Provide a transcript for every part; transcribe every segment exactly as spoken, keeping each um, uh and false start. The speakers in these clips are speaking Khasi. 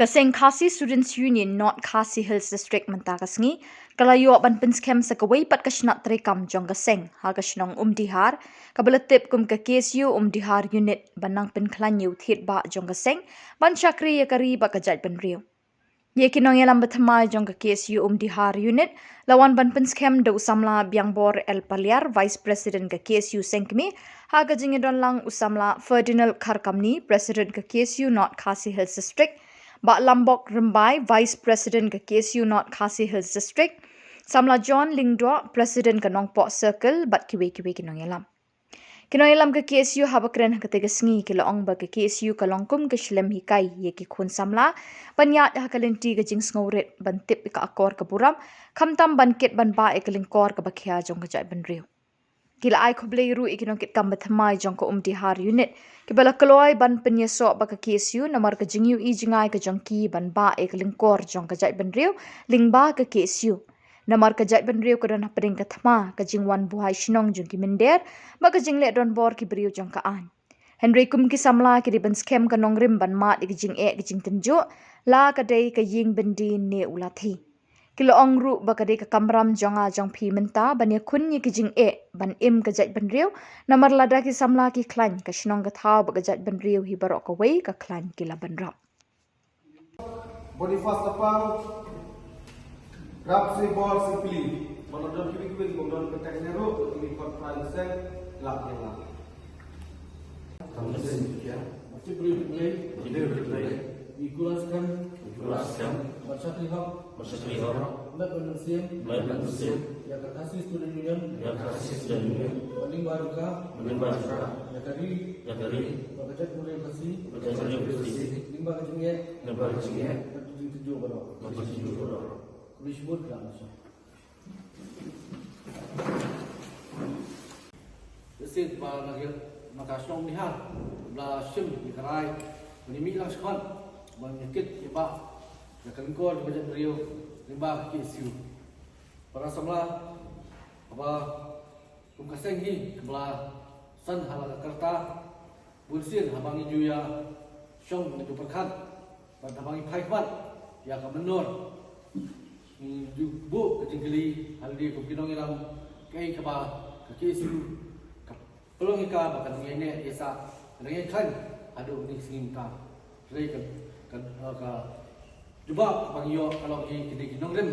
Ka seng Khasi Students Union North Khasi Hills District mynta ka sngi ka la ïoh ban pynskhem sa kawei pat ka shnat treikam jong ka seng ha ka shnong Umdihar, kaba la tip kum ka K S U Umdihar Unit, ban nang pynkhlaiñ ïa u thied bah jong ka seng ban shakri ïa ka ri bad ka jaitbynriew. Ïa ki nongïalam ba thymmai jong ka K S U Umdihar Unit la wan ban pynskhem da u samla Biangbor L Paliar, Vice President ka K S U Sengkmie, ha ka jingïadon lang u samla Ferdinand Kharkamni, President ka K S U North Khasi Hills District, Bah Lambok Rymbai, Vice President ka K S U North Khasi Hills District, samla John Lyngdoh, President ka Nongpoh Circle, bad kiwei kiwei ki nongïalam. Ki nongïalam ka K S U haba kren ha katei ka sngi ki la ong ba ka K S U ka long kum ka shlem hikai ïa ki khun samla ban ïaid ha ka lynti ka jingsngewrit, ban tip ïa ka akor ka burom, khamtam ban kit ban bah ïa ka lyngkor kaba khia jong ka jaitbynriew. Ki la ai khublei ruh ïa ki nongkitkam ba thymmai jong ka Umdihar Unit kiba la kloi ban pynïasoh bad ka K S U namar ka jingïohi jngai ka jong ki ban bah ïa ka lyngkor jong ka jaitbynriew lyngba ka K S U. Namar ka jaitbynriew ka don hapdeng ka thma ka jingwan buhai shnong jong ki mynder bad ka jingleh donbor ki briew jong ka aiñ. Hynrei kum ki samla ki dei ban skhem ka nongrim ban mad ïa ka jingeh ka jingtynjuh, la ka dei ka ïing byndi ne u lathi. Ki la ong ruh ba ka dei ka kamram jong nga jong phi mynta ban ïakhun ïa ka jingeh, ban im ka jaitbynriew, namar lada ki samla ki khlaiñ, ka shnong ka thaw bad ka jaitbynriew hi baroh kawei ka khlaiñ ki la bynrap. Boniface Lapang, Rapsi Bor Sipli, ba la don kiwei kiwei, ba la don ka teng ne ruh, ba kiwei kot prai seng, lak ne lak. Kam ne sen ya. Mati beri play. Mati beri play. Nicholas Khan. Nicholas Khan. Bacha Trihok. Bacha Trihok. Met Bensiam. Met Bensiam. Ya ka Khasi Student Union. Ya ka Khasi Student Union. Maning Baruka. Maning Baruka. Ya ka ri. Ya ka ri. Ba ka jaitbynriew Khasi. Ba ka jaitbynriew Khasi. Lyngba ka jingeh. Lyngba ka jingeh. Bad ka jingtynjuh baroh. Bad ka jingtynjuh baroh. Khublei shibun ka nasa. Shisien ba na ka, na ka shnong Umdihar, ba la shim ïa ka rai ban ïa mih lang shakhmat ban ïa kit ïa bah ïa ka lyngkor jong ka jaitbynriew lyngba ka K S U. Para samla, haba kum ka seng hi kaba la san ha la ka rta, bun sien haba ngi ju ïa shong ngi ju pyrkhat, bad haba ngi phai khmat ïa ka mynnor, ngi ju buh ka jingkylli ha lade kum ki nongïalam, kaei kaba ka K S U ka pynlong ïa ka ba kan ïaineh ïasah, kan ïakhlaiñ haduh kine ki sngi mynta. Hynrei ka, ka, ka jubab ba ngi ïoh ka long hi, kine ki nongrim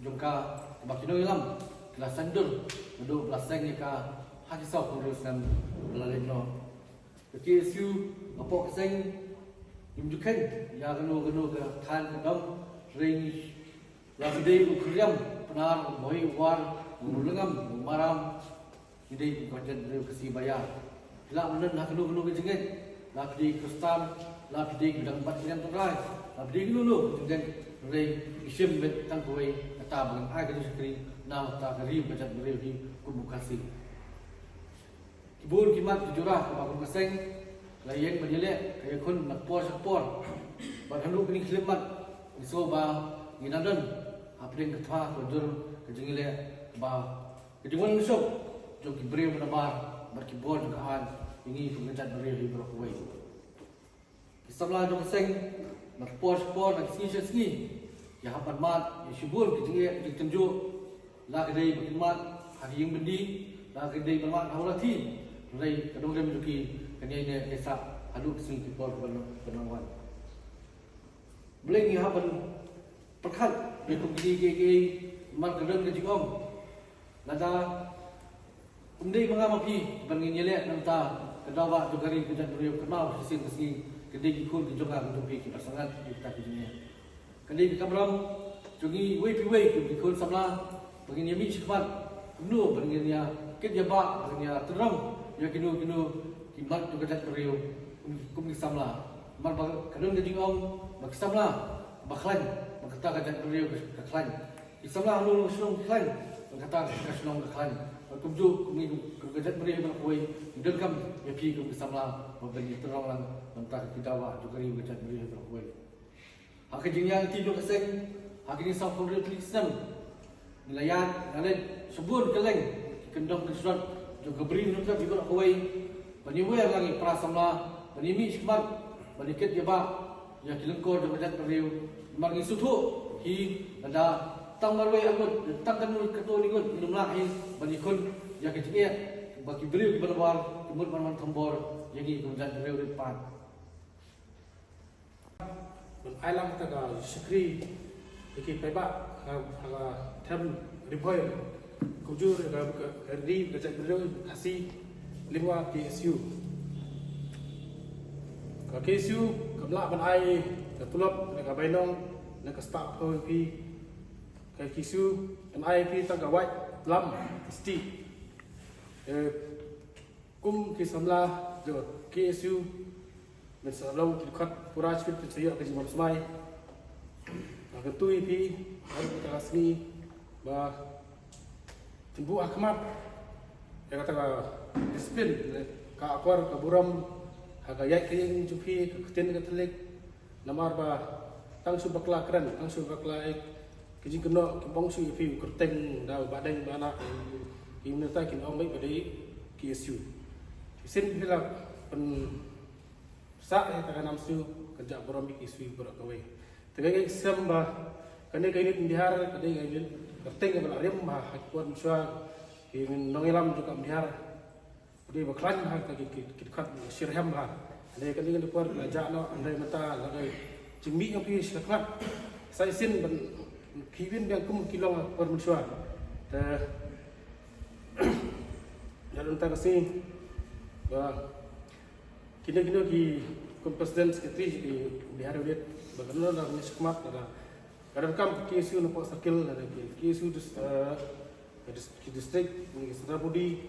jong ka, kaba ki nongïalam ki la saiñdur naduh ba la seng ïa ka ha ki saw phew hynriew snem ba la leit noh. Ka K S U hapoh ka seng ngim ju kheiñ ïa kano kano ka thaiñ ka dong, hynrei la phi dei u Khriam, u Pnar, u Bhoi, u War, u Lyngngam, u Maram, phi dei u ka jaitbynriew Khasi ba ïar. Phi lah ban don ha kano kano ka jingngeit, la phi dei Khristan, la phi dei u dang bat jingngeit tynrai, la phi dei kano kano ka jingngeit, hynrei ngi shim beit tang kawei, kata ba ngin ai ka jingshakri na ka bynta ka ri bad ka jaitbynriew hi kum u Khasi. Ki bun ki mat ki jurah kaba kum ka seng la ïeng ban ïaleh, ka ïakhun na ka por sha ka por. Bad haduh kine ki khyllipmat ngi sngew ba ngi nang don hapdeng ka thma kaba jur ka jingïaleh, kaba ka jingwan mynshup jong ki briew ba nabar bad ki bor jong ka aiñ ïa ngi kum ka jaitbynriew hi baroh kawei. Ki samla jong ka seng, na ka por sha ka por, na ka sngi sha ka sngi, ki hap ban mad ïa shibun ki jingeh ki jingtynjuh. La ka dei ba kin mad ha ki ïing byndi, la ka dei ban mad ha u lathi. Hynrei ka nongrim jong ki kan ïaineh ïasah haduh ka sngi ka por kaban, kaban wan. Balei ngi hap ban pyrkhat ïa kum kine kiei kiei? Namar ka don ka jingong, lada ym dei ma nga ma phi ban ngin ïaleh, na ka bynta ka daw ba jong ka ri ka jaitbynriew, kynmaw shisien ka sngi ka dei ki khun ki jong nga ki jong phi kiba sangat ïa kita ki jingeh. Ka dei ka kamram jong ngi iwei pa iwei kum ki khun samla ba ngin ïa mih shakhmat kumno ban ngin ïa kit ïa bah, ban ngin ïa tynrong ïa kino kino ki mat jong ka jaitbynriew kum, kum ki samla. Namar ba ka don ka jingong ba ki samla ba khlaiñ, ba kata ka jaitbynriew ka khlaiñ. Ki samla halor ka shnong ki khlaiñ, ba kata ka shnong ka khlaiñ. Bad kumjuh kum ngi kum ka jaitbynriew baroh kawei, ngi donkam ïa phi kum ki samla ba phin ïa tynrong lang na ka bynta ki daw ba jong ka ri ka jaitbynriew baroh kawei. Ha ka jingïaid lynti jong ka seng ha kine saw phew hynriew tylli ki snem, ngi la ïaid, ngi la leit shibun kylleng ki kyndong kyndrot jong ka Bri Hynñiewtrep hi baroh kawei, ban ïa wer lang ïa ki para samla ban ïa mih shakhmat ban ïa kit ïa bah. Ïa ki lyngkor jong ka jaitbynriew, namar ngi sngewthuh hi, lada tang marwei arngut, tang katno katno ngut ngim lah hi ban ïakhun ïa ka jingeh ba ki briew kiba nabar ki mut ban wan thombor ïa ngi kum ka jaitbynriew rit paid. Ban ai lang kata ka shakri ïa ki paidbah ha, ha ka them Ri Bhoi, kumjuh ïa ka, ka, ka ri, ka jaitbynriew Khasi lyngba K S U. Ka K S U kam lah ban ai ka tulop ne ka bainong ne ka spah phew ïa phi. Ka K S U kan ai ïa phi tang ka wait lam, ka sti. Eh, kum ki samla jong K S U, men sa long ki dkhot pura shibit, men sa ïoh ka jingbym smai. Nga kyntu ïa phi ha kata ka sngi ba phin buh ha khmat ïa kata ka discipline, ka akor ka burom ha ka ïaid ka ïeng jong phi, ka ktien ka thylliej. Namar ba tang shu bakla kren, tang shu bakla ïeit, ki jingkynnoh kim ong shuh ïa phi u kyrteng, da u bahdeng, ba na, ki mynta kin ong beit ba dei K S U. Shisien phi la pynsah ïa ka nam shu, ka jaitbynriew K S U baroh kawei. Te nga ngeit skhem ba kane ka unit Umdihar ka dei ka unit kyrteng kaba la rim bha ha ki por mynshuwa, ki nongïalam jong ka Umdihar. Dei ba khlaiñ ha ka ki, ki, ki dkhot shitrhem ha. Hynrei kane ka por la jah noh, hynrei mynta la ka jingmih jong phi sha khmat. Sa shisien ban khie win biang kum ki long ha por mynshuwa. Te ïa mynta ka sngi ba kine, kine ki kum president, secretary ki Umdihar unit ba kane la mih sha khmat, la ka donkam ka K S U Nongpoh Circle, la ka K S U dis-, eh, ka dis-, ki district, ki central body,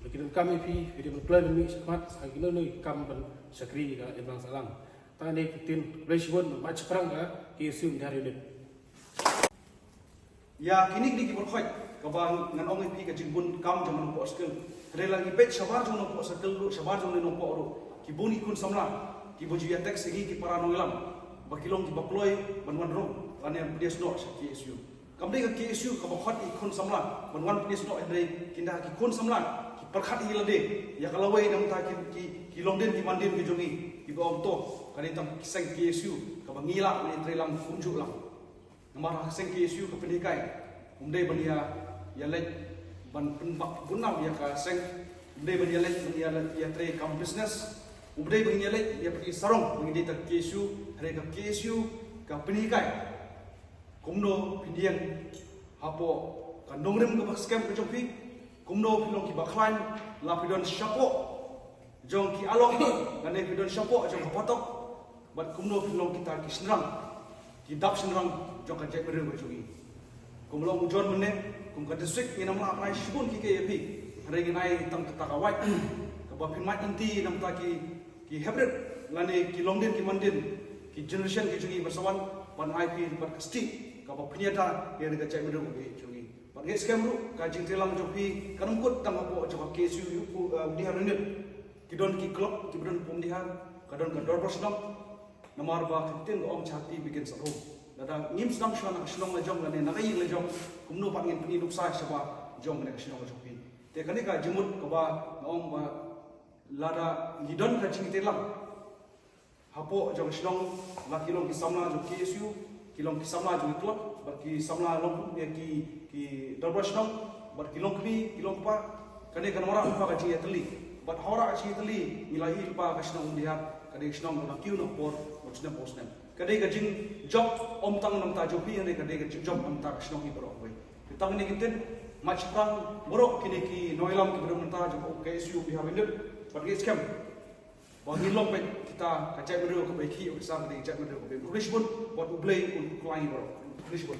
la ki donkam ïa phi, phi dei ban kloi ban mih sha khmat ha kino kino ki kam ban shakri ka imlang sahlang. Tang kine ki ktien, khublei shibun, mad shaphrang ka K S U Umdihar unit. Ïa kine kine ki baroh kaba ngan ong ïa phi ka jingbun kam jong Nongpoh Circle. Hynrei la ngi peit shabar jong Nongpoh Circle ruh, shabar jong Nongpoh ruh, ki bun ki khun samla kiba ju ïa text ïa ngi ki para nongïalam ba ki long kiba kloi ban wan rung lane pdiang snoh sha K S U. Kam dei ka K S U kaba khot ïa ki khun samla ban wan pdiang snoh, hynrei ki da ki khun samla ki pyrkhat ïa lade, ïa ka lawei na bynta ki, ki, ki longdien ki mandien ki jong ngi, kiba ong to ka dei tang ki seng K S U kaba ngi lah ban ïatreilang kumjuh lang. Namar ha ka seng K S U ka pynhikai, um dei ban ïa, ïa leit ban pynbak pynbam ïa ka seng, um dei ban ïa leit ban ïa, ïa trei kam business, um dei ban ïa leit ïa pynïasarong ban ïa dei tang K S U, hynrei ka K S U ka pynhikai kumno phin ïeng hapoh ka nongrim kaba skhem ka jong phi, kumno phin long kiba khlaiñ, la phi don shapoh jong ki along, lane phi don shapoh jong ka patok, bad kumno phin long kita ki shynrang, ki dap shynrang jong ka jaitbynriew ka jong ngi. Kum long u John mynne, kum ka district ngin ym lah ban ai shibun kiei kiei ïa phi, hynrei ngin ai tang kata ka wait kaba phin mad lynti na bynta ki, ki heprit lane ki longdien ki mandien, ki generation ki jong ngi ba sa wan, ban ai phi bad ka stieh kaba phin ïada ïa ka jaitbynriew ka jong ngi. Bad ngeit skhem ruh ka jingtreilang jong phi kan ym kut tang hapoh jong ka K S U, eh, Umdihar unit. Ki don ki club kiba don hapoh Umdihar, ka don ka dorbar shnong. Namar ba ka ktien ka ong, charity begins at home. Lada ngim sdang shuwa na ka shnong la jong lane na ka ïing la jong, kumno pat ngin pyni nuksa shabar jong kane ka shnong la jong phi. Te kane ka jingmut kaba nga ong ba lada ngi don ka jingtreilang hapoh jong ka shnong, la ki long ki samla jong K S U, ki long ki samla jong ki club, bad ki samla long, eh, ki, ki dorbar shnong, bad ki longkmie, ki longkpa, kane kan wanrah lypa ka jingïatylli. Bad hawrah ka jingïatylli ngi la ïohi lypa ka shnong Umdihar ka dei ka shnong kaba kiew na ka por bad snem pa snem. Ka dei ka jingjop ym tang na bynta jong phi, hynrei ka dei ka jingjop na bynta ka shnong hi baroh kawei. Te tang kine ki ktien, mad shaphrang baroh kine ki nongïalam kiba don na bynta jong ka K S U Umdihar unit, bad ngeit skhem ba ngin long beit kita ka jaitbynriew kaba ïakhih, ka sar ka dei ka jaitbynriew kaba ïakhih. Khublei shibun bad U Blei un kyrkhu ïa ngi baroh. Khublei shibun.